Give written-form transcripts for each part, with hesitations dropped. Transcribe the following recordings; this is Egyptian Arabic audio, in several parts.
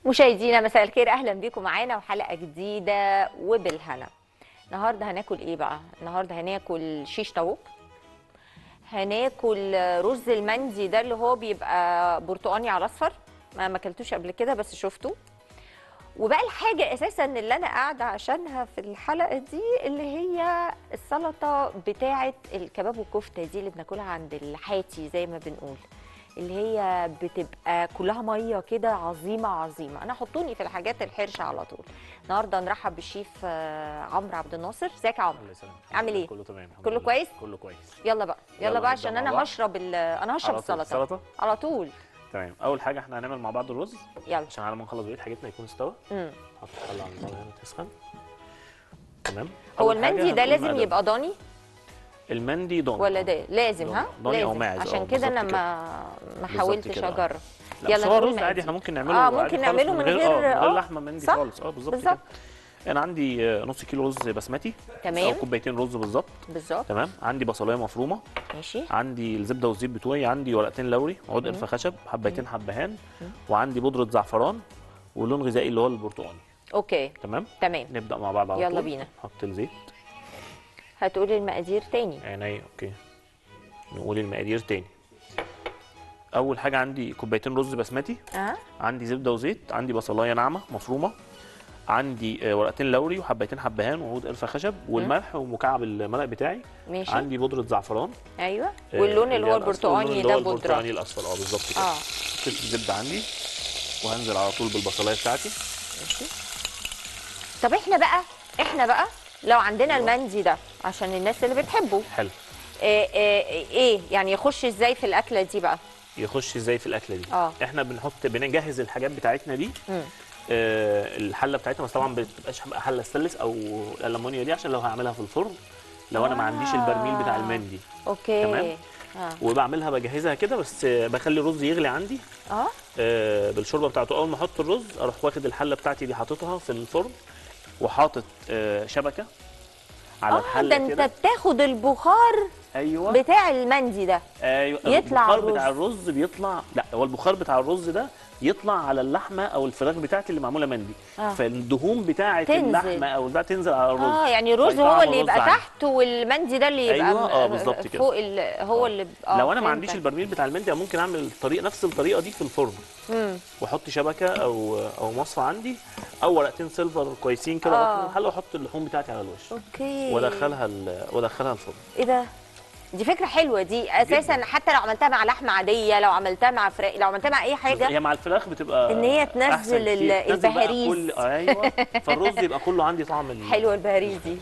مشاهدينا مساء الخير، اهلا بيكم معانا وحلقه جديدة وبالهنا. النهارده هناكل ايه بقى؟ النهارده هناكل شيش طاووق، هناكل رز المندي ده اللي هو بيبقى برتقاني على اصفر، ما اكلتوش قبل كده بس شفته. وبقى الحاجة اساسا اللي انا قاعدة عشانها في الحلقة دي اللي هي السلطة بتاعه الكباب والكفته دي اللي بناكلها عند الحاتي زي ما بنقول، اللي هي بتبقى كلها مية كده، عظيمة عظيمة. انا حطوني في الحاجات الحرشه على طول. النهارده نرحب بالشيف عمرو عبد الناصر. ازيك يا عمرو؟ الله يسلمك. عامل ايه؟ كله تمام. كله كويس؟ كله كويس. يلا بقى يلا بقى عشان انا هشرب انا هشرب السلطة على طول. تمام. اول حاجة احنا هنعمل مع بعض الرز، يلا عشان على ما نخلص بقية حاجتنا يكون استوى. نحط الحلة على النار هنا تسخن. تمام. هو المندي ده لازم يبقى ضاني؟ المندي ضاني ولا ده لازم؟ ها ضاني او ماعز، عشان كده انا ما حاولتش اجرب. يلا هو الرز عادي احنا ممكن نعمله، ممكن نعمله من غير لحمه مندي خالص. بالظبط كده. انا عندي نص كيلو رز بسمتي، تمام، او كوبايتين رز بالظبط. بالظبط. تمام. عندي بصلايه مفرومه، ماشي، عندي الزبدة والزيت بتوعي، عندي ورقتين لوري، عود قرفه خشب، حبايتين حبهان، وعندي بودره زعفران، ولون غذائي اللي هو البرتقاني. okay تمام تمام. نبدا مع بعض على طول. يلا بينا. نحط الزيت. هتقولي المقادير تاني؟ عينيا. okay نقول المقادير تاني. اول حاجة عندي كوبايتين رز بسمتي، عندي زبدة وزيت، عندي بصلايه ناعمة مفرومه، عندي ورقتين لوري وحبايتين حبهان وعود قرفه خشب والملح ومكعب المرق بتاعي، ماشي، عندي بودره زعفران، ايوه، واللون اللي هو البرتقاني ده، بودره البرتقاني الاصفر، بالظبط كده. حطيت الزبدة عندي وهنزل على طول بالبصلايه بتاعتي، ماشي. طب احنا بقى لو عندنا المندي ده عشان الناس اللي بتحبه، حلو، ايه يعني يخش ازاي في الاكلة دي بقى؟ يخش ازاي في الاكلة دي؟ احنا بنجهز الحاجات بتاعتنا دي، الحلة بتاعتنا، بس طبعا ما بتبقاش حله ستانلس او الالومنيوم دي عشان لو هعملها في الفرن، لو انا ما عنديش البرميل بتاع المندي. okay تمام. وبعملها بجهزها كده، بس بخلي الرز يغلي عندي بالشوربه بتاعته. اول ما احط الرز اروح واخد الحلة بتاعتي دي حاططها في الفرن، وحاطط شبكة على الحلة ده انت بتاخد البخار، ايوه، بتاع المندي ده، ايوه، يطلع البخار بتاع الرز بيطلع. لا هو البخار بتاع الرز ده يطلع على اللحمة او الفراخ بتاعتي اللي معمولة مندي، فالدهون بتاعه اللحمة او ده تنزل على الرز. يعني الرز هو اللي يبقى تحت والمندي ده اللي يبقى، ايوه، بالظبط كده، فوق هو اللي لو انا ما عنديش البرميل بتاع المندي ممكن اعمل الطريقة نفس الطريقة دي في الفرن، واحط شبكة او مصفى عندي، او ورقتين silver كويسين كده في الحلة، واحط اللحوم بتاعتي على الوش، okay، وادخلها الفرن. ايه ده؟ دي فكرة حلوة دي اساسا جداً. حتى لو عملتها مع لحمه عادية، لو عملتها مع فراخ، لو عملتها مع اي حاجة، هي مع الفراخ بتبقى ان هي تنزل البهاريز، ايوه، فالرز يبقى كله عندي طعم حلوة البهاريز دي.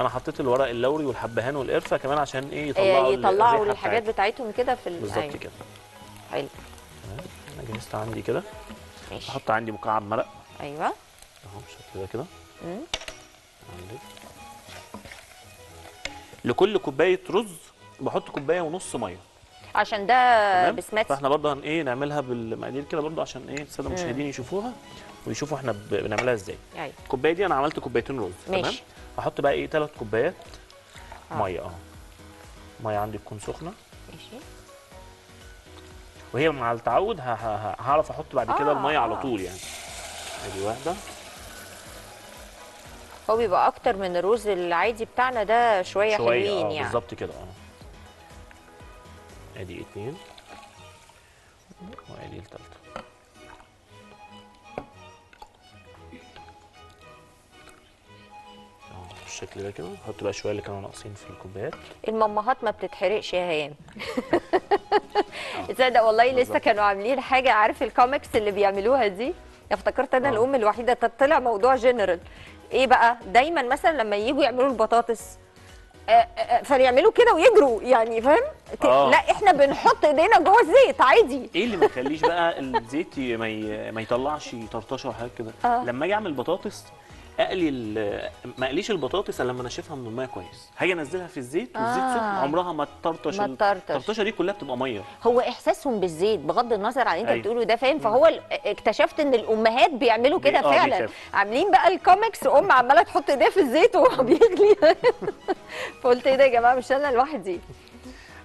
انا حطيت الورق اللوري والحبهان والقرفه كمان عشان ايه؟ يطلعوا الحاجات بتاعتهم كده في بالظبط كده. حلو. انا جهزت عندي كده، ماشي. احط عندي مكعب مرق، ايوه، اهو بالشكل ده كده. عندي لكل كوباية رز بحط كوباية ونص مية، عشان ده بسمتي. فاحنا برضه نعملها بالمقادير كده برضه عشان ايه السادة المشاهدين يشوفوها ويشوفوا احنا بنعملها ازاي. ايوه. الكوباية دي انا عملت كوبايتين رز، ماشي. تمام. هحط بقى ايه 3 كوبايات مية، مية عندي تكون سخنة، ماشي. وهي مع التعود هعرف احط بعد كده المية على طول يعني. ادي واحدة. هو بيبقى اكتر من الرز العادي بتاعنا ده شوية حلوين يعني. بالظبط كده. ادي 2 وادي الثالثة. بالشكل ده كده. احط بقى شوية اللي كانوا ناقصين في الكوبايات. المامهات ما بتتحرقش يا هيام. تصدق والله لسه كانوا عاملين حاجة، عارف الكوميكس اللي بيعملوها دي؟ افتكرت انا الام الوحيدة، طلع موضوع جنرال. ايه بقى؟ دايما مثلا لما يجوا يعملوا البطاطس فيعملوا كده ويجروا يعني، فاهم؟ لا احنا بنحط ايدينا جوه الزيت عادي. ايه اللي ما يخليش بقى الزيت ما يطلعش طرطشه وحاجات كده؟ لما اجي اعمل بطاطس اقلي ما اقليش البطاطس الا لما انشفها من المية كويس، هاجي انزلها في الزيت والزيت سخن عمرها ما تطرطش. الطرطشه دي كلها بتبقى مية. هو احساسهم بالزيت بغض النظر عن اللي انت بتقوله ده، فاهم؟ فهو اكتشفت ان الامهات بيعملوا كده فعلا، عاملين بقى الكوميكس ام عماله تحط ايديها في الزيت وهو بيغلي. فقلت ايه ده يا جماعة، مش انا لوحدي.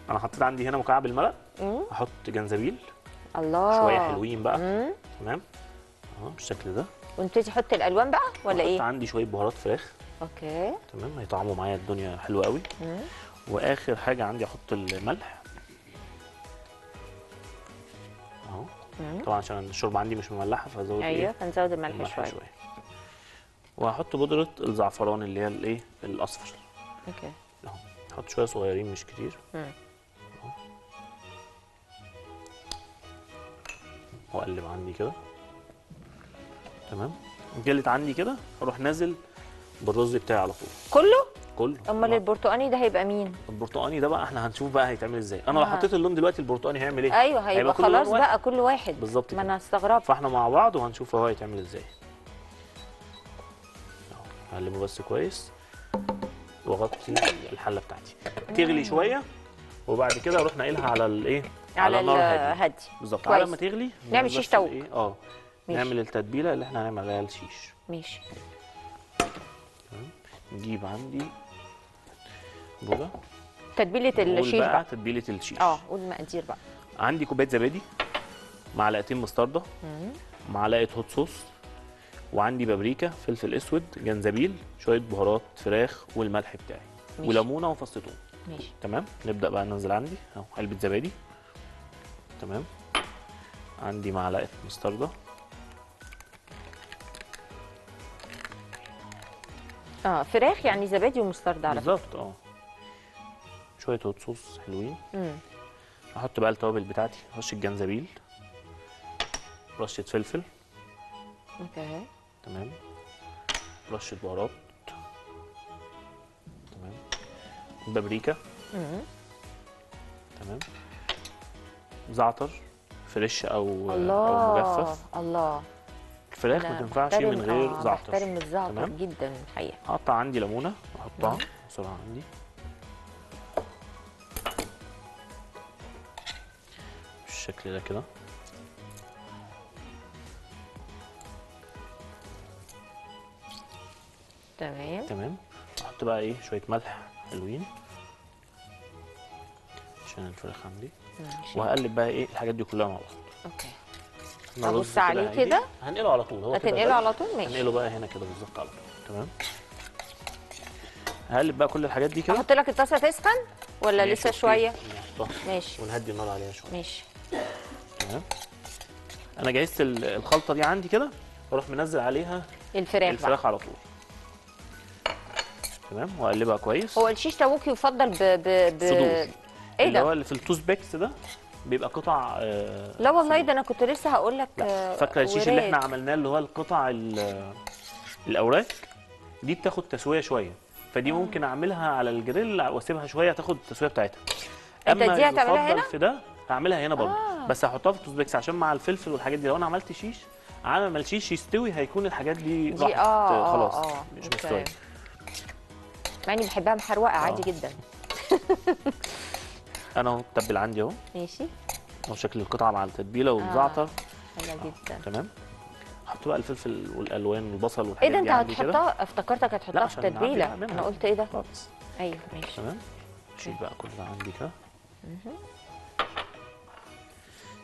انا حطيت عندي هنا مكعب المرق، احط جنزبيل، الله، شوية حلوين بقى. تمام اهو بالشكل ده. ونبتدي نحط الالوان بقى ولا ايه؟ عندي شوية بهارات فراخ. okay تمام، هيطعموا معايا الدنيا حلوة قوي. واخر حاجة عندي احط الملح اهو. طبعا عشان الشوربة عندي مش مملحه فهزود. ايوه فنزود الملح شوية. وهحط بودره الزعفران اللي هي الايه الاصفر. okay اهو، هحط شوية صغيرين مش كتير. واقلب عندي كده. تمام، جلت عندي كده اروح نازل بالرز بتاعي على طول. كله؟ كله. امال البرتقاني ده هيبقى مين؟ البرتقاني ده بقى احنا هنشوف بقى هيتعمل ازاي. انا لو حطيت اللون دلوقتي البرتقاني هيعمل ايه؟ ايوه هيبقى خلاص بقى كل واحد بالظبط. ما انا استغربت. فاحنا مع بعض وهنشوف هو هيتعمل ازاي. اهو هقلبه بس كويس واغطي الحلة بتاعتي. تغلي شوية وبعد كده اروح ناقلها على الايه؟ على نار هادي. بالظبط. على ما تغلي نعمل شيش طاووق. نعمل التتبيله اللي احنا هنعمل عليها الشيش. ماشي. نجيب عندي بوله تتبيله الشيش بقى. تتبيله الشيش قول مقادير بقى. عندي كوباية زبادي، معلقتين مستردة، معلقه hot sauce، وعندي بابريكا، فلفل اسود، جنزبيل، شوية بهارات فراخ، والملح بتاعي، وليمونه وفص ثوم. ماشي تمام. نبدا بقى ننزل عندي اهو علبة زبادي. تمام. عندي معلقه مستردة. فراخ يعني زبادي ومستردة على فكرة. بالظبط. شوية hot sauce حلوين. احط بقى التوابل بتاعتي، رشه جنزبيل، رشه فلفل. okay تمام، رشه بهارات. تمام، بابريكا. تمام، زعتر fresh او او مجفف. الله، الفراخ ما تنفعش من غير زعتر. بحترم الزعتر جدا الحقيقة. هقطع عندي ليمونه واحطها بسرعة عندي بالشكل ده كده. تمام تمام. احط بقى ايه شوية ملح حلوين عشان الفراخ عندي. وهقلب بقى ايه الحاجات دي كلها مع بعض. okay ابص عليه كده. هنقله على طول. هو هتنقله على طول؟ ماشي، هنقله بقى هنا كده بالظبط على طول. تمام. هقلب بقى كل الحاجات دي كده. احط لك الطاسه تسخن ولا لسه شوية؟ ماشي، ونهدي النار عليها شوية. ماشي تمام. انا جهزت الخلطة دي عندي كده، واروح منزل عليها الفراخ على طول. تمام، واقلبها كويس. هو الشيش طاووق يفضل ب صدور. ايه ده؟ اللي هو اللي في ال toothpicks ده بيبقى قطع. لا والله ده انا كنت لسه هقول لك. فاكره الشيش اللي احنا عملناه اللي هو القطع الاوراق دي بتاخد تسويه شوية، فدي ممكن اعملها على الجريل واسيبها شوية تاخد التسوية بتاعتها. انت دي هتعملها هنا؟ في ده هعملها هنا برضه. بس هحطها في ال toothpicks عشان مع الفلفل والحاجات دي. لو انا عملت شيش على ما الشيش يستوي هيكون الحاجات دي راحت خلاص مش مستوية. مع اني بحبها محروقة عادي جدا. انا اهو التبل عندي اهو. ماشي. اهو شكل القطعة مع التتبيله والزعتر. حلو جدا. تمام. احط بقى الفلفل والالوان والبصل والحاجات دي. دي ايه ده انت هتحطها؟ افتكرتك هتحطها في التتبيله، انا قلت ايه ده؟ خالص. ايوه ماشي تمام. اشيل بقى كل ده عندي كده.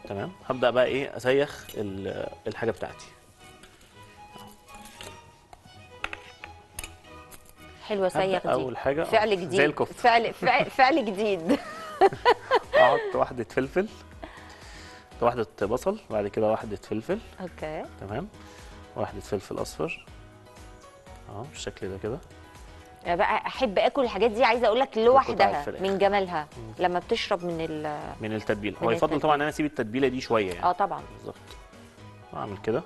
تمام. هبدا بقى ايه اسيخ الحاجة بتاعتي. حلوة سيخ دي. اول حاجة فعل جديد زي الكفتة. فعل جديد. احط واحدة فلفل، واحدة بصل، بعد كده واحدة فلفل. okay تمام. واحدة فلفل اصفر اهو بالشكل ده كده. انا بقى احب اكل الحاجات دي، عايزه اقول لك لوحدها من جمالها لما بتشرب من التتبيله. هو يفضل طبعا ان انا اسيب التتبيله دي شوية يعني. طبعا بالظبط. اعمل كده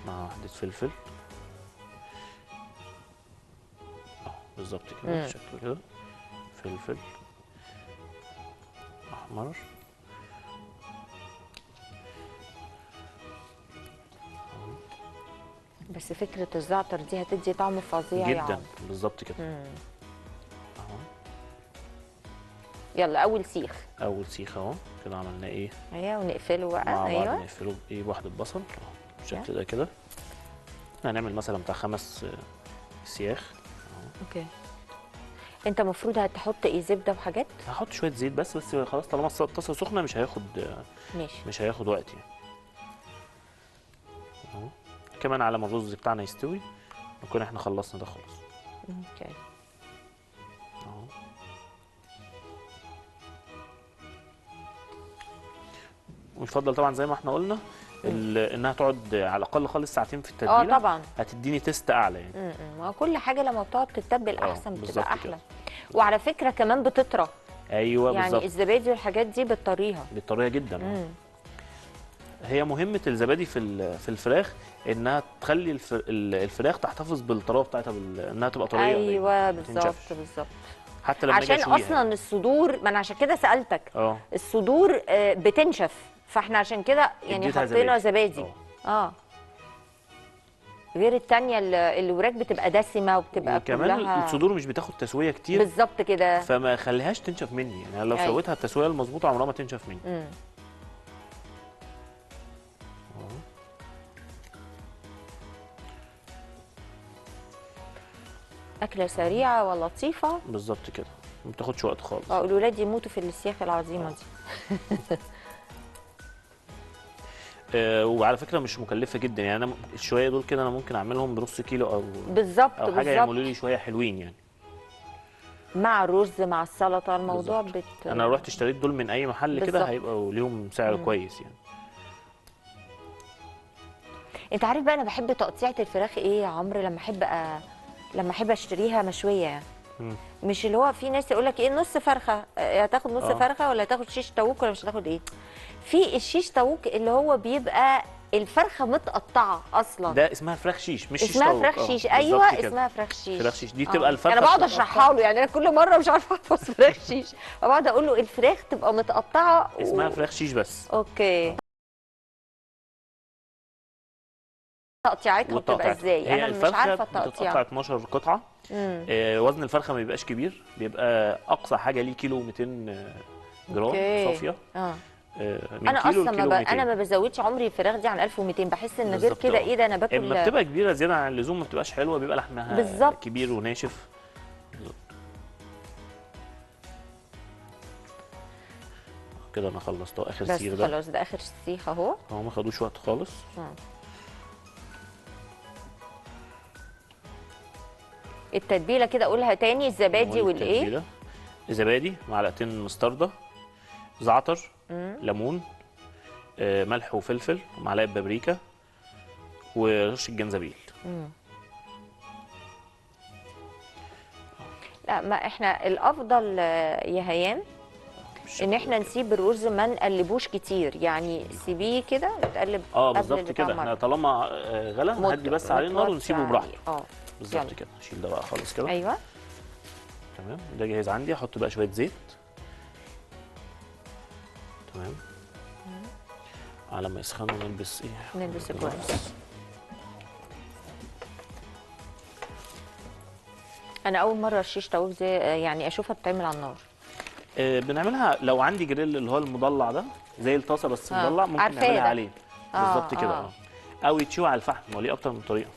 مع واحدة فلفل بالظبط كده بالشكل كده. فلفل احمر، بس فكرة الزعتر دي هتدي طعم فظيع جدا يعني. بالظبط كده. اهو يلا اول سيخ. اول سيخ اهو كده. عملنا ايه؟ ايوه ونقفله بقى. مع بعض. ايوه نقفله بايه؟ بواحدة بصل بالشكل ده كده. هنعمل مثلا بتاع 5 سياخ. okay. انت المفروض هتحط ايه؟ زبدة وحاجات؟ هحط شوية زيت بس خلاص، طالما الطاسه سخنة مش هياخد. ماشي، مش هياخد وقت يعني. اهو كمان على ما الرز بتاعنا يستوي نكون احنا خلصنا ده خلاص. okay اهو. ويفضل طبعا زي ما احنا قلنا انها تقعد على الاقل خالص ساعتين في التتبيله. طبعا هتديني taste اعلى يعني. ما كل حاجة لما بتقعد تتبل احسن، بتبقى احلى. كده. وعلى فكرة كمان بتطرى. ايوه يعني بالظبط. الزبادي والحاجات دي بتطريها. بتطريها جدا. هي مهمة الزبادي في الفراخ انها تخلي الفراخ تحتفظ بالطراوه بتاعتها، انها تبقى طرية. ايوه بالظبط بالظبط. حتى لما عشان اصلا يعني. الصدور، ما انا عشان كده سالتك. الصدور بتنشف، فاحنا عشان كده يعني حطينا زبادي. غير الثانية الوراك بتبقى دسمة وبتبقى كمان كلها. الصدور مش بتاخد تسويه كتير. بالظبط كده، فما خليهاش تنشف مني يعني. لو سويتها التسوية المظبوطه عمرها ما تنشف مني. اكله سريعة ولطيفة. بالظبط كده، ما بتاخدش وقت خالص. الولاد يموتوا في السياخ العظيمة دي. وعلى فكرة مش مكلفة جدا يعني. انا الشويه دول كده انا ممكن اعملهم بنص كيلو او بالظبط او حاجة، يعملوا لي شوية حلوين يعني، مع الرز مع السلطة الموضوع. انا لو رحت اشتريت دول من اي محل كده هيبقوا ليهم سعر كويس يعني. انت عارف بقى انا بحب تقطيعه الفراخ ايه يا عمرو؟ لما احب اشتريها مشوية يعني. مش اللي هو في ناس يقول لك ايه نص فرخة، هتاخد نص فرخة ولا هتاخد شيش تاوك ولا مش هتاخد ايه؟ في الشيش تاوك اللي هو بيبقى الفرخه متقطعه اصلا، ده اسمها فراخ شيش مش شيش تاوك. اسمها فراخ شيش. ايوه اسمها فراخ شيش. فراخ شيش دي بتبقى الفرخه. انا بقعد اشرحها له يعني، انا كل مرة مش عارفه احفظ فراخ شيش، بقعد اقول له الفراخ تبقى متقطعه اسمها فراخ شيش بس. okay. تقطيعتها بتبقى ازاي؟ انا مش عارفه التقطيع. بتتقطع 12 قطعه. وزن الفرخه ما بيبقاش كبير، بيبقى اقصى حاجة ليه كيلو 200 جرام صافية. من انا كيلو اصلا لكيلو 200. انا ما بزودش عمري الفراخ دي عن 1200، بحس ان غير كده ايه ده انا باكل. اما بتبقى كبيرة زيادة عن اللزوم ما بتبقاش حلوة، بيبقى لحمها بالزبط. كبير وناشف. بالظبط كده. انا خلصت اخر سيخ ده. خلاص ده اخر سيخ اهو. هو ما خدوش وقت خالص. التتبيله كده قولها تاني. الزبادي والايه؟ زبادي، معلقتين مستردة، زعتر، ليمون، ملح وفلفل، ومعلقة بابريكا، ورشه جنزبيل. لا ما احنا الافضل يا هيام ان احنا نسيب الرز ما نقلبوش كتير يعني، سيبيه كده يتقلب. بالظبط كده. احنا طالما غلى نهدي بس عليه النار ونسيبه براحته. بالظبط كده. اشيل ده بقى خالص كده. ايوه تمام. ده جاهز عندي. احط بقى شوية زيت. تمام. على ما يسخنوا نلبس ايه؟ نلبس الجوانتي. انا اول مرة الشيش طاووق زي يعني اشوفها بتعمل على النار. بنعملها لو عندي جريل اللي هو المضلع ده زي الطاسه بس مضلع، ممكن نعملها عليه. بالظبط كده. او يتشوي على الفحم، وليه اكتر من طريقه.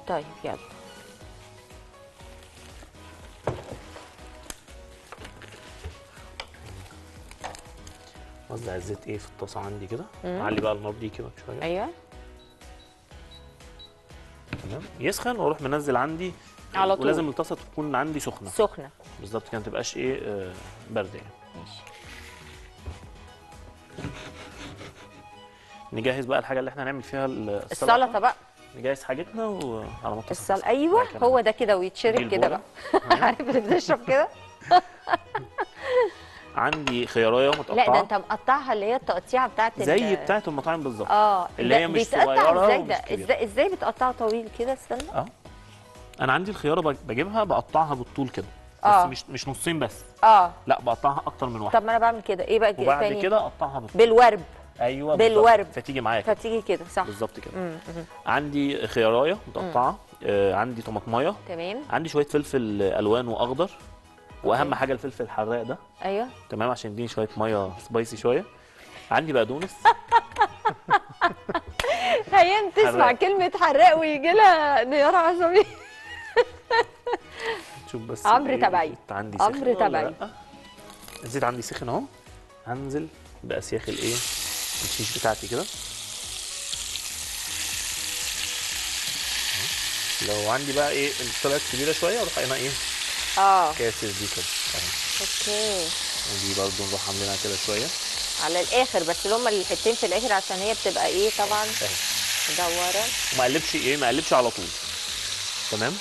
طيب يلا. وزع الزيت ايه في الطاسه عندي كده. اعلي بقى النار دي كده شوية. ايوه تمام. يسخن واروح منزل عندي على طول. ولازم الطاسه تكون عندي سخنة. سخنة بالظبط كده، ما تبقاش ايه باردة يعني. ماشي. نجهز بقى الحاجة اللي احنا هنعمل فيها السلطة بقى. نجهز حاجتنا وعلى ما السلطة. ايوه هو ده كده، ويتشرب كده بقى. عارف اللي بنشرب كده. عندي خيارايه متقطعه. لا ده انت مقطعها اللي هي التقطيعه بتاعت زي بتاعت المطاعم بالظبط. اللي هي مش صغيرة. ازاي ده؟ ازاي بتقطعها طويل كده؟ استنى. انا عندي الخيارة بجيبها بقطعها بالطول كده، بس مش نصين بس. لا بقطعها اكتر من واحدة. طب ما انا بعمل كده. ايه بقى وبعد كده اقطعها بالطول بالورب. ايوه بالورب، فتيجي معايا كده. فتيجي كده صح بالظبط كده. عندي خيارايه متقطعه، عندي طماطمايه، تمام، عندي شوية فلفل الوان واخضر، واهم حاجة الفلفل الحراق ده. ايوه تمام، عشان يديني شوية مية سبايسي شوية. عندي بقدونس. هيام تسمع كلمة حراق ويجي لها انهيار عصبي. شوف بس امر تبعي، عندي امر تبعي. الزيت عندي سخن اهو، هنزل باسياخ الايه الشيش بتاعتي كده. لو عندي بقى ايه طلعت كبيرة شوية اروح انا ايه كاسر دي كده اهي. okay. ودي برضو نروح عاملينها كده شوية على الاخر، بس اللي هم الحتتين في الاخر عشان هي بتبقى ايه طبعا مدورة. وما اقلبش ايه، ما اقلبش على طول. تمام.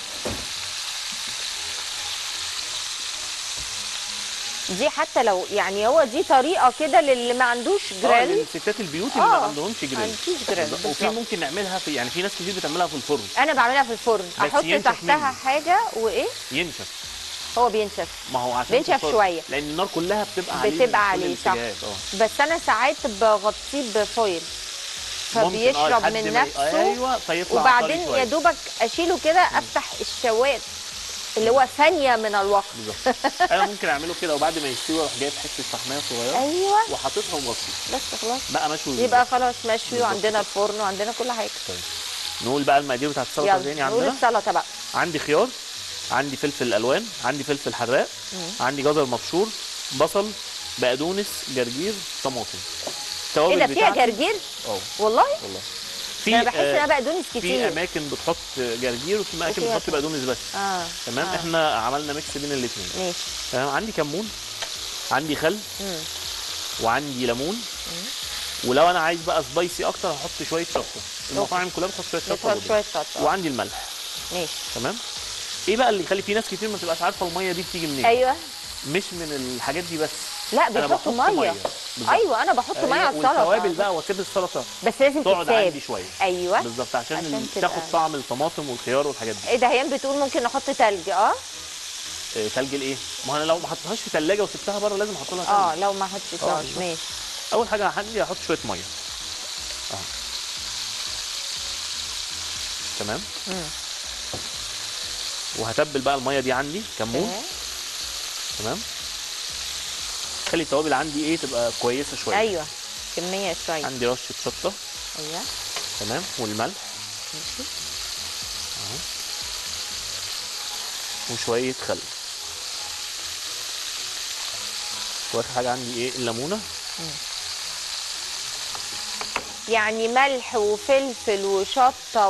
دي حتى لو يعني هو دي طريقه كده للي ما عندوش جريل، للستات البيوت اللي ما عندهمش جريل. ما عندوش جريل. وفي ممكن نعملها في يعني في ناس كتير بتعملها في الفرن. انا بعملها في الفرن، احط تحتها حاجة وايه ينشف. هو بينشف، ما هو عشان بينشف شوية لان النار كلها بتبقى عليه، بتبقى عليه صح. بس انا ساعات بغطيه ب foil فبيشرب من نفسه. ايوه فيطلع، وبعدين يا دوبك اشيله كده افتح الشوايه اللي هو ثانية من الوقت. بالظبط. انا ممكن اعمله كده وبعد ما يستوي اروح جايب حتة فحمايه صغيرة، ايوه، وحاططها ومغطيه، بس خلاص بقى مشوي، يبقى خلاص مشوي، وعندنا الفرن وعندنا كل حاجة. طيب نقول بقى المقادير بتاعت السلطة تاني. عندنا نقول السلطة بقى. عندي خيار، عندي فلفل الوان، عندي فلفل حراق، عندي جزر مبشور، بصل، بقدونس، جرجير، طماطم. ايه ده فيها جرجير؟ والله؟ والله في، انا بحس ان انا بقدونس كتير. في اماكن بتحط جرجير وفي اماكن بتحط بقدونس بس. تمام. احنا عملنا mix بين الاثنين. ماشي. تمام. عندي كمون، عندي خل، وعندي ليمون. ولو انا عايز بقى spicy اكتر هحط شوية شطه. المطاعم كلها بتحط شوية شطه. بتحط شوية شطه. وعندي الملح. ماشي. تمام. ايه بقى اللي يخلي في ناس كتير ما تبقاش عارفه المية دي بتيجي منين؟ ايوه، مش من الحاجات دي بس، لا بيحطوا مية. ايوه انا بحط مية على السلطة والتوابل بقى، واسيب السلطة بس لازم تقعد عندي شوية. ايوه بالظبط، عشان تاخد طعم الطماطم والخيار والحاجات دي. ايه ده، هيام بتقول ممكن نحط تلج. تلج الايه؟ ما انا لو ما حطيتهاش في ثلاجه وسبتها بره لازم احط لها تلج. لو ما حطيتهاش. ماشي. اول حاجة عندي هحط شوية مية. تمام. وهتبل بقى المية دي عندي كمون. تمام. خلي التوابل عندي ايه تبقى كويسة شوية. ايوه كمية شوية. عندي رشه شطه. ايوه. تمام. والملح. ماشي. اهو. وشوية خل. واخر حاجة عندي ايه الليمونه. يعني ملح وفلفل وشطه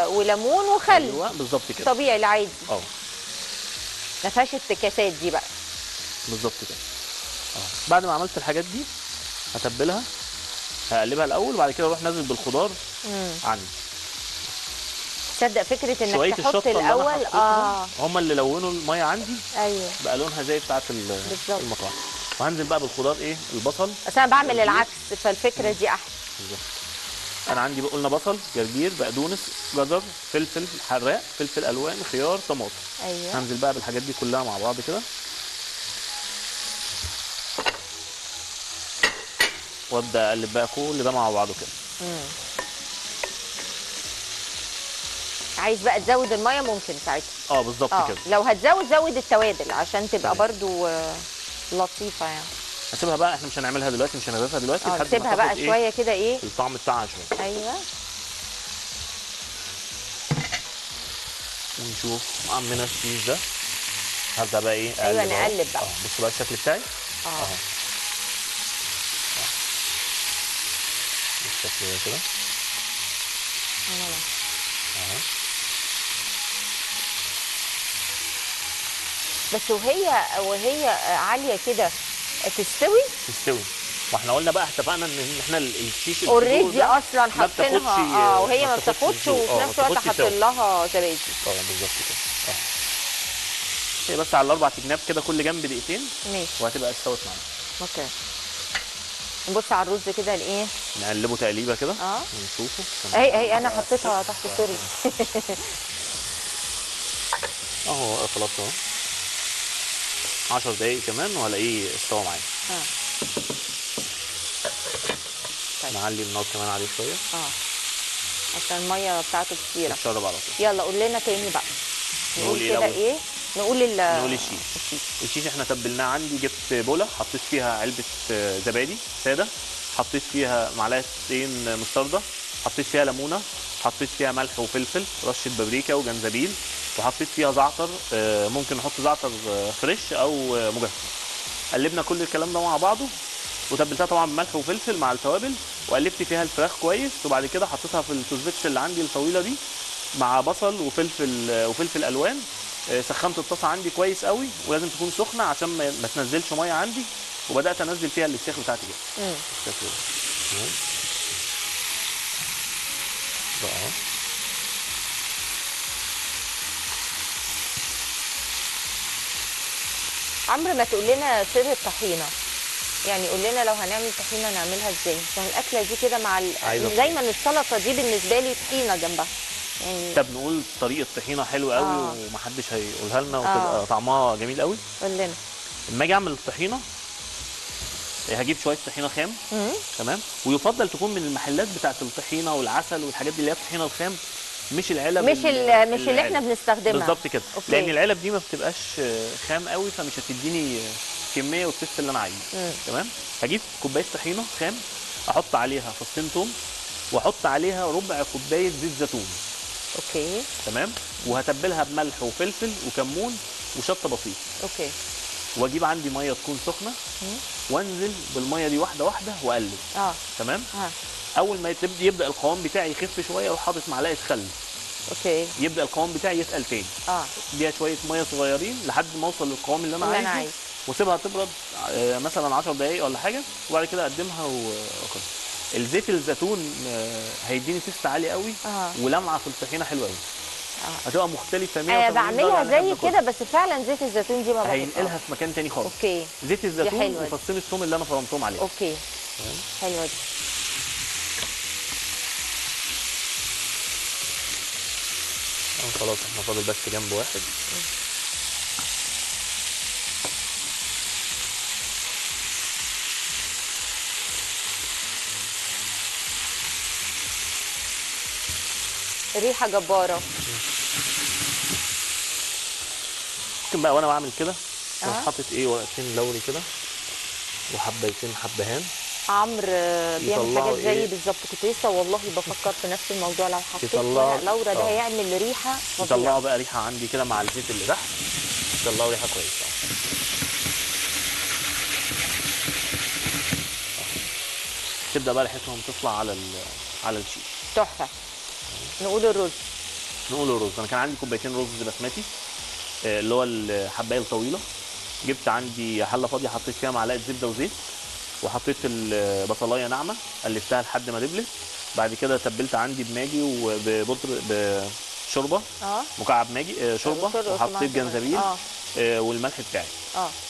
وليمون وخل. ايوه بالظبط كده، طبيعي العادي. ما فيهاش افتكاسات دي بقى. بالظبط كده. بعد ما عملت الحاجات دي هتبلها، هقلبها الاول وبعد كده اروح نازل بالخضار عندي. تصدق فكرة انك تحط الاول هم اللي لونوا المية عندي. ايوه بقى لونها زي بتاعه المطاعم. وهنزل بقى بالخضار ايه البصل. بس انا بعمل العكس، فالفكرة دي احلى. بالظبط. انا عندي قلنا بصل، جرجير، بقدونس، جزر، فلفل حراق، فلفل الوان، خيار، طماطم. ايوه هنزل بقى بالحاجات دي كلها مع بعض كده، وابدا اقلب بقى كل ده مع بعضه كده. عايز بقى تزود المية ممكن ساعتها. بالظبط كده. لو هتزود زود التوابل عشان تبقى برضو لطيفة يعني. هسيبها بقى، احنا مش هنعملها دلوقتي، مش هنغرفها دلوقتي لحد ما سيبها بقى شوية كده ايه الطعم بتاعها شوية. ايوه. ونشوف عمنا الشيش ده. هبدا بقى ايه ايوه نقلب بقى. بصوا بقى الشكل بتاعي. اهو بالشكل ده كده. اهو. بس وهي عالية كده تستوي؟ تستوي. ما احنا قلنا بقى، اتفقنا ان احنا الشيش already اصلا حاطينها وهي ما بتاخدش، وفي نفس الوقت حاطين لها زبادي. بالظبط كده. هي بس على الاربع جناب كده كل جنب دقيقتين. ماشي. وهتبقى استوت معانا. okay. نبص على الرز كده لايه؟ نقلبه تقليبه كده ونشوفه. اهي انا حطيتها تحت، sorry. اهو خلاص اهو 10 دقايق كمان وهلاقيه استوى معايا. طيب. نعلي النار كمان عليه شوية. عشان المية بتاعته كتيرة. اتشرب على طول. يلا قول لنا تاني بقى. نقول كده ايه؟ نقول نقول الشيش. الشيش احنا تبلناه عندي، جبت بوله حطيت فيها علبة زبادي ساده، حطيت فيها معلقتين مستردة، حطيت فيها ليمونه، حطيت فيها ملح وفلفل، رشه بابريكا وجنزبيل، وحطيت فيها زعتر، ممكن نحط زعتر fresh او مجفف. قلبنا كل الكلام ده مع بعضه، وتبلتها طبعا بملح وفلفل مع التوابل، وقلبت فيها الفراخ كويس، وبعد كده حطيتها في التوزبيكس اللي عندي الطويلة دي مع بصل وفلفل وفلفل الوان. سخنت الطاسه عندي كويس قوي، ولازم تكون سخنة عشان ما تنزلش مية عندي، وبدات انزل فيها السيخ بتاعتي كده. بالشكل ده. تمام. عمرو ما تقول لنا سر الطحينه، يعني قول لنا لو هنعمل طحينه نعملها ازاي؟ عشان الاكلة دي كده مع دايما السلطة دي بالنسبة لي طحينه جنبها يعني. طب نقول طريقه طحينه حلوة قوي ومحدش هيقولها لنا وتبقى طعمها جميل قوي. قول لنا. لما اجي اعمل الطحينه هجيب شوية طحينه خام. تمام، ويفضل تكون من المحلات بتاعه الطحينه والعسل والحاجات دي اللي هي الطحينه الخام، مش العلب، مش اللي احنا بنستخدمها بالظبط كده. okay. لان العلب دي ما بتبقاش خام قوي، فمش هتديني كمية وال taste اللي انا عايزه. تمام. هجيب كوباية طحينه خام، احط عليها فصين ثوم، واحط عليها ربع كوباية زيت زيتون. okay. تمام، وهتبلها بملح وفلفل وكمون وشطه بسيط. okay. واجيب عندي مية تكون سخنة، وانزل بالمية دي واحدة واحدة واقلب. تمام. اول ما يبدا القوام بتاعي يخف شوية، اروح حاطط معلقه خل. okay. يبدا القوام بتاعي يتقل تاني. اديها شوية مية صغيرين لحد ما اوصل للقوام اللي انا عايزه، واسيبها تبرد مثلا 10 دقائق ولا حاجة، وبعد كده اقدمها واكلها. الزيت الزيتون هيديني taste عالي قوي، ولمعه في الطحينه حلوة قوي. هتبقى مختلفة 180 انا بعملها زي كده، بس فعلا زيت الزيتون دي ما بحطها، هينقلها في مكان تاني خالص. okay. زيت الزيتون وفصين الثوم اللي انا فرمتهم عليه. okay. حلوة دي. خلاص احنا فاضل بس جنب واحد. ريحه جبارة. ممكن بقى وانا بعمل كده اروح حاطط ايه، ورقتين لوري كده وحبيتين حبهان. عمرو بيعمل حاجات زيي إيه؟ بالظبط، كنت لسه والله بفكر في نفس الموضوع. لو حطيت ورق لورا ده هيعمل ريحه فظيعة. يطلعوا بقى ريحه عندي كده مع الزيت اللي تحت، يطلعوا ريحه كويسة. تبدا بقى ريحتهم تطلع على الشيش. تحفة. نقول الرز. نقول الرز. انا كان عندي كوبايتين رز بسمتي اللي هو الحبايه الطويلة. جبت عندي حله فاضية حطيت فيها معلقه زبدة وزيت، وحطيت البصلايه ناعمة قلبتها لحد ما دبلت. بعد كده تبلت عندي بماجي وببودر بشوربه، مكعب ماجي شوربة، وحطيت جنزبيل والملح بتاعي.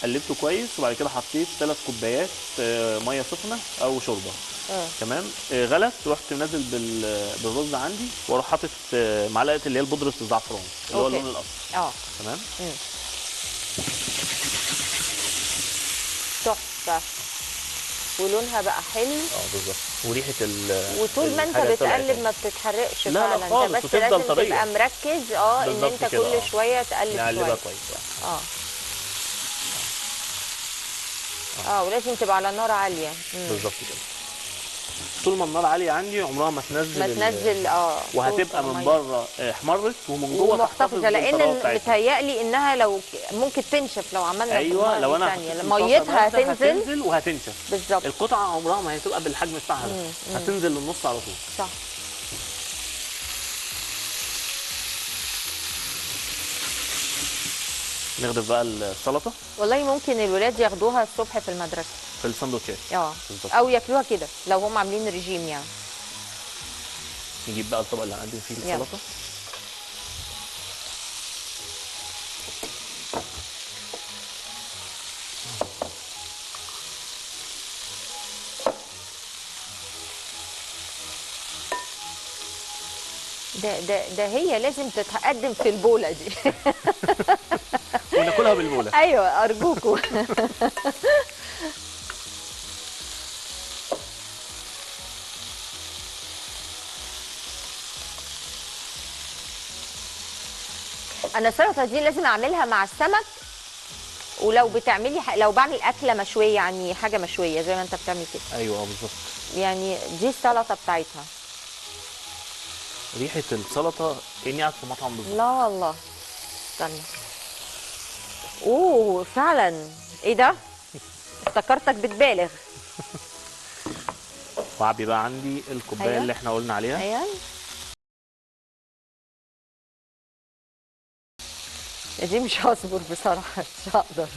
قلبته كويس، وبعد كده حطيت 3 كوبايات مية سخنة او شوربة. تمام. غلت، رحت منزل بالرز عندي، واروح حاطط معلقه اللي هي بودره الزعفران اللي هو اللون الاصفر. تمام. تحفة، ولونها بقى حلو. بالظبط. وريحه وطول ما انت بتقلب ما بتتحرقش. لا فعلا لا خالص، انت بس لازم تبقى مركز ان انت كل شوية تقلب شوية. نقلبها كويس. ولازم تبقى على نار عالية. بالظبط كده. طول ما النار عالية عندي عمرها ما تنزل، وهتبقى من بره احمرت ومن جوه محتفظة، لان متهيألي انها لو ممكن تنشف لو عملنا. ايوه، لو انا ميتها هتنزل وهتنشف بالظبط. القطعة عمرها ما هتبقى بالحجم بتاعها ده، هتنزل للنص على طول. صح. نغرف بقى السلطة. والله ممكن الولاد ياخدوها الصبح في المدرسة في السندوتشات، او ياكلوها كده لو هم عاملين رجيم يعني. نجيب بقى الطبق اللي هنقدم فيه السلطة. ده ده ده هي لازم تتقدم في البوله دي. وناكلها بالبوله. ايوه ارجوكوا. انا السلطة دي لازم اعملها مع السمك، ولو بتعملي لو بعمل اكله مشوية، يعني حاجة مشوية زي ما انت بتعمل كده. ايوه بالظبط، يعني دي السلطة بتاعتها. ريحه السلطة كاني قاعد في مطعم بالظبط. لا والله استنى. اوه فعلا، ايه ده؟ افتكرتك بتبالغ. وعبي بقى عندي الكوباية. أيوة. اللي احنا قلنا عليها. ايوه دي مش هصبر بصراحة، مش هقدر.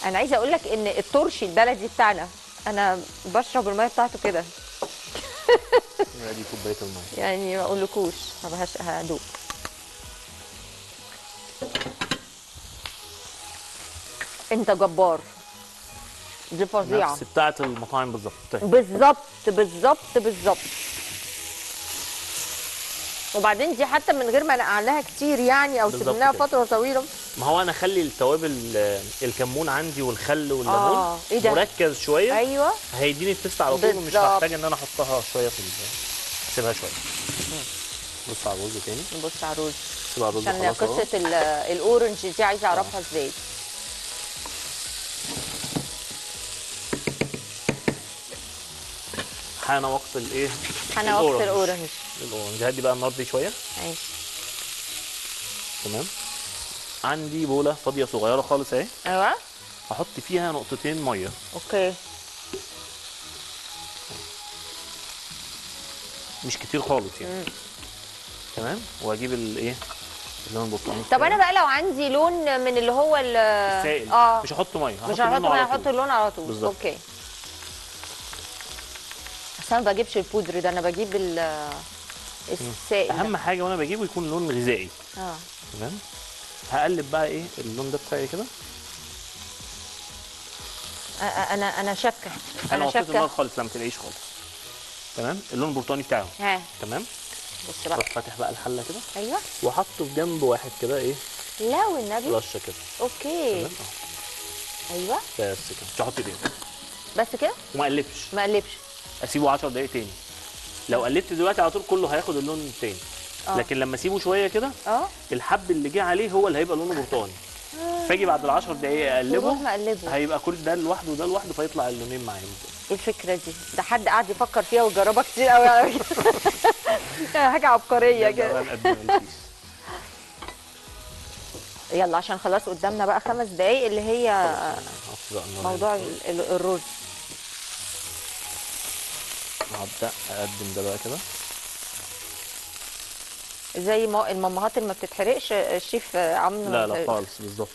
انا عايزه اقول لك ان الترشي البلدي بتاعنا انا بشرب المية بتاعته كده. دي كوباية المية يعني ما اقولكوش، ما بهاش هدوق. انت جبار، دي فظيعة، نفس بتاعه المطاعم بالظبط. بالظبط بالظبط بالظبط. وبعدين دي حتى من غير ما نقعناها كتير يعني، او سيبناها فترة طويلة. ما هو انا اخلي التوابل، الكمون عندي والخل والليمون إيه ده؟ مركز شوية. ايوه هيديني ال taste على طول، ومش هحتاج ان انا احطها شوية في اسيبها شوية. بص على الرز تاني. نبص على الرز. بص على الرز عشان قصة ال orange دي عايزه اعرفها ازاي. حان وقت الايه؟ حان وقت ال orange. ال orange هدي بقى النار دي شوية. ماشي تمام. عندي بوله فاضية صغيرة خالص اهي. ايوه هحط فيها نقطتين مية. okay مش كتير خالص يعني. تمام. واجيب الايه؟ اللون البرتقاني. طب انا بقى لو عندي لون من اللي هو السائل مش هحط مية، مش هحط مية، هحط اللون على طول. بالظبط. okay. بس انا ما بجيبش البودر ده، انا بجيب السائل. اهم حاجة وانا بجيبه يكون لون غذائي. تمام. هقلب بقى ايه اللون ده بتاعي كده. انا شاكه، انا وطيت النار خالص، لا ما تلاقيش خالص. تمام. اللون البرتقاني بتاعه. تمام. بص بقى، اروح فاتح بقى الحلة كده. ايوه. وحطه في جنب واحد كده ايه، لا والنبي، رشه كده. okay. تمام. ايوه بس كده، مش هحط تاني. بس كده؟ وما اقلبش. ما اقلبش، اسيبه 10 دقايق تاني. لو قلبت دلوقتي على طول كله هياخد اللون التاني. لكن لما اسيبه شوية كده الحب اللي جه عليه هو اللي هيبقى لونه برتقاني. فاجي بعد ال 10 دقايق اقلبه، هيبقى كل ده لوحده وده لوحده، فيطلع اللونين معايا. ايه الفكرة دي؟ ده حد قاعد يفكر فيها ويجربها كتير قوي على فكرة. حاجة عبقرية كده. يلا عشان خلاص قدامنا بقى 5 دقايق اللي هي موضوع الرز. هبدا اقدم ده بقى كده زي ما المامهات اللي ما بتتحرقش الشيف عمرو. لا لا خالص، بالظبط.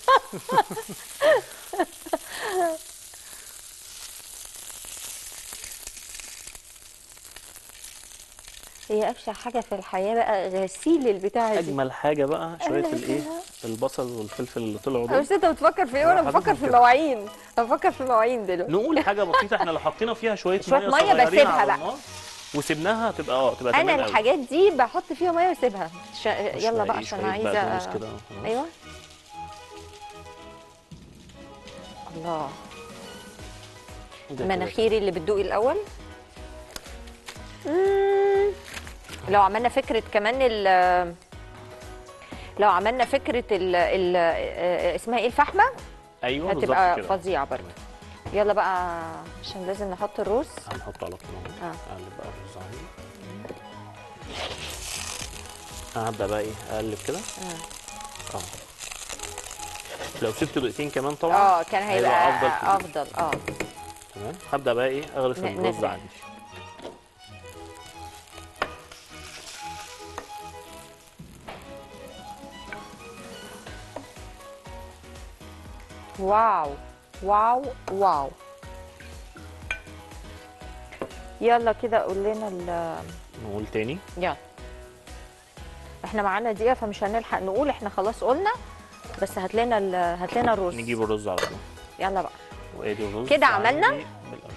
هي ابشع حاجة في الحياة بقى غسيل البتاع دي. اجمل حاجة بقى شوية الايه، البصل والفلفل اللي طلعوا دول. مش انت بتفكر في ايه وانا بفكر في المواعين؟ انا بفكر في المواعين دلوقتي. نقول حاجة بسيطة، احنا لو حطينا فيها شوية مية بسيبها بقى وسيبناها تبقى تبقى تمام. انا الحاجات دي بحط فيها مية واسيبها. يلا بقى عشان عايزه. ايوه. الله، مناخيري اللي بتدوقي الاول. لو عملنا فكرة كمان لو عملنا فكرة ال اسمها ايه، الفحمه. ايوه هتبقى فظيعة برضه. يلا بقى عشان لازم نحط الرز. هنحطه على طول اهو. اقلب بقى الرز عندي. هبدا بقى ايه، اقلب كده. لو سبته دقيقتين كمان طبعا كان هيبقى افضل. افضل. تمام. هبدا بقى ايه، اغرف الرز عندي. wow wow wow. يلا كده قول لنا نقول تاني. يلا احنا معانا دقيقة فمش هنلحق نقول، احنا خلاص قلنا، بس هات لنا هات لنا الرز. نجيب الرز على طول. يلا بقى. وادي الرز كده عملنا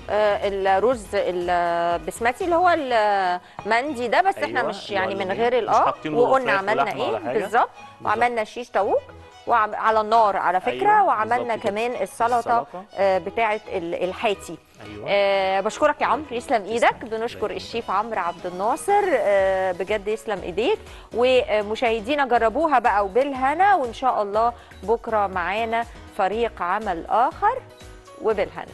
الرز البسمتي اللي هو المندي ده، بس. أيوة احنا مش يعني من غير وقلنا عملنا ايه بالظبط. وعملنا شيش طاووق وعلى النار على فكرة. أيوة وعملنا كمان السلطة بتاعه الحاتي. أيوة. بشكرك يا عمرو، يسلم ايدك. بنشكر الشيف عمرو عبد الناصر، بجد يسلم ايديك. ومشاهدينا جربوها بقى وبالهنا، وان شاء الله بكره معانا فريق عمل اخر وبالهنا.